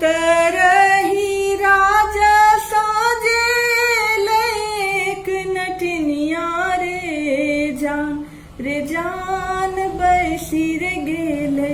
उतरही राजा साजे लेक नटनिया रे जान, रे जान बैसी रे गेले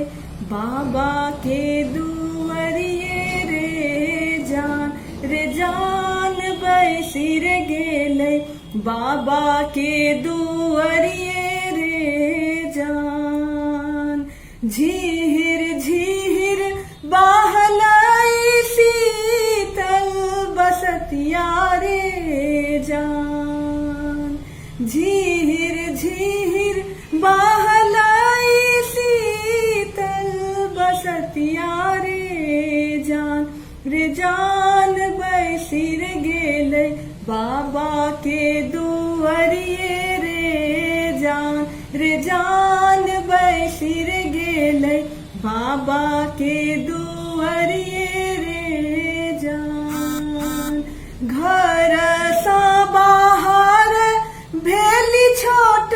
बाबा के दुआरिये रे जान, रे जान बैसी रे गेले बाबा के दुआरिये रे जान। झीहिर झीहिर बहलाई शीतल बसतिया रे जान, झीहिर झीहिर बहलाई शीतल बसतिया रे जान, रे जान बैसिर गेलै बाबा के दुआरिये रे जान, रे जान बैसिर गेलै बाबा के दुआरिये रे जान। घर सँ बाहर भेली छोट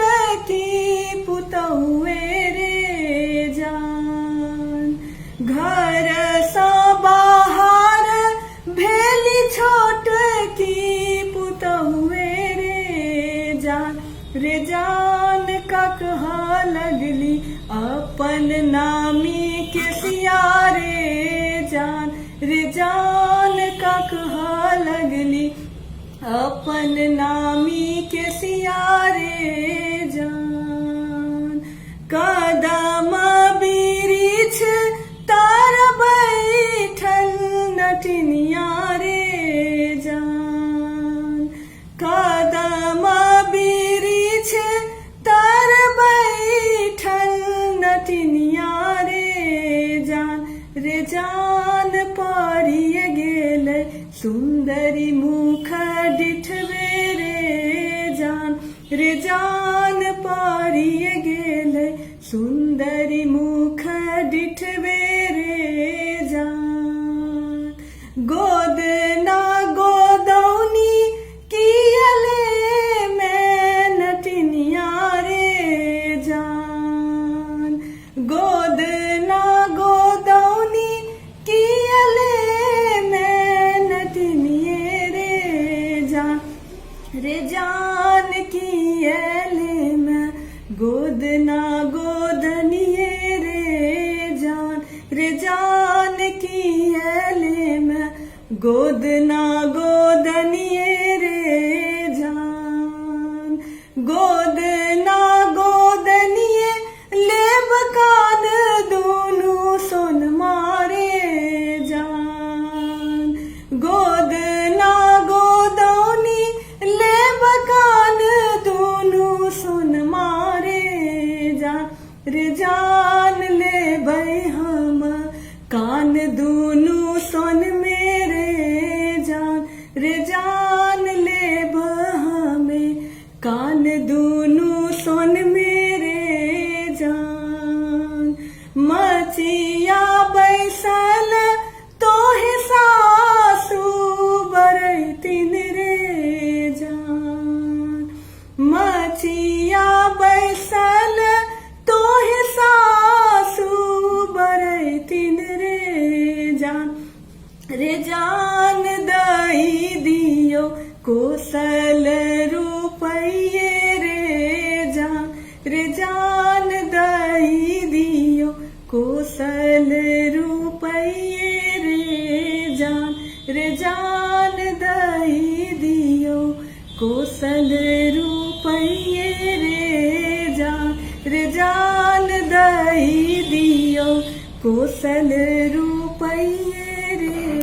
की पुतहुए रे जान, घर सँ बाहर भेली छोट की पुतहुए रे जान, रे जान ककहा लगली अपन नामी के सिया रे जान, रे जान ककहा लगली अपन नामी के सिया रे जान। कदम बिरिछ तार बैठल नटनिया रे जान, कदम बिरिछ तार बैठल नटनिया रे जान, रे जान पारिय गेलै सुन्दरी मुख डिठबे रे जान, रे जान पारिय गेलै सुन्दरी मुख डिठबे रे जान। गोद ना गोदौनी कियले मैं नटनिया रे जान, गोद ना गोदौनी कियले मैं नटनिये रे जान, रे जान कियले मैं गोद ना गोदनिये रे जान, रे जान कियले मैं गोद ना गोदनिये रे जान। गोद ना गोदनिये लेब कान दुनू सोन मारे जान, गोद ना गोदौनी लेब कान दुनू सोन मारे जान, रे जान लेबै हम कान दुनू सोन मेरे जान, रे जान लेब हमें कान दुनू सोन मेरे जान। मचिया बैसल तोहे सासू बरैतिन रे जान, मचिया बैसल तोहे सासू बरैतिन रे जान, रे जान दई दियो कोसल रुपैये रे जान, रे जान दई दियो कोसल रुपैये रे जान, रे जान दई दियो कोसल रुपैये रे जान, रे जान दई दियो कोसल रुपैये रे।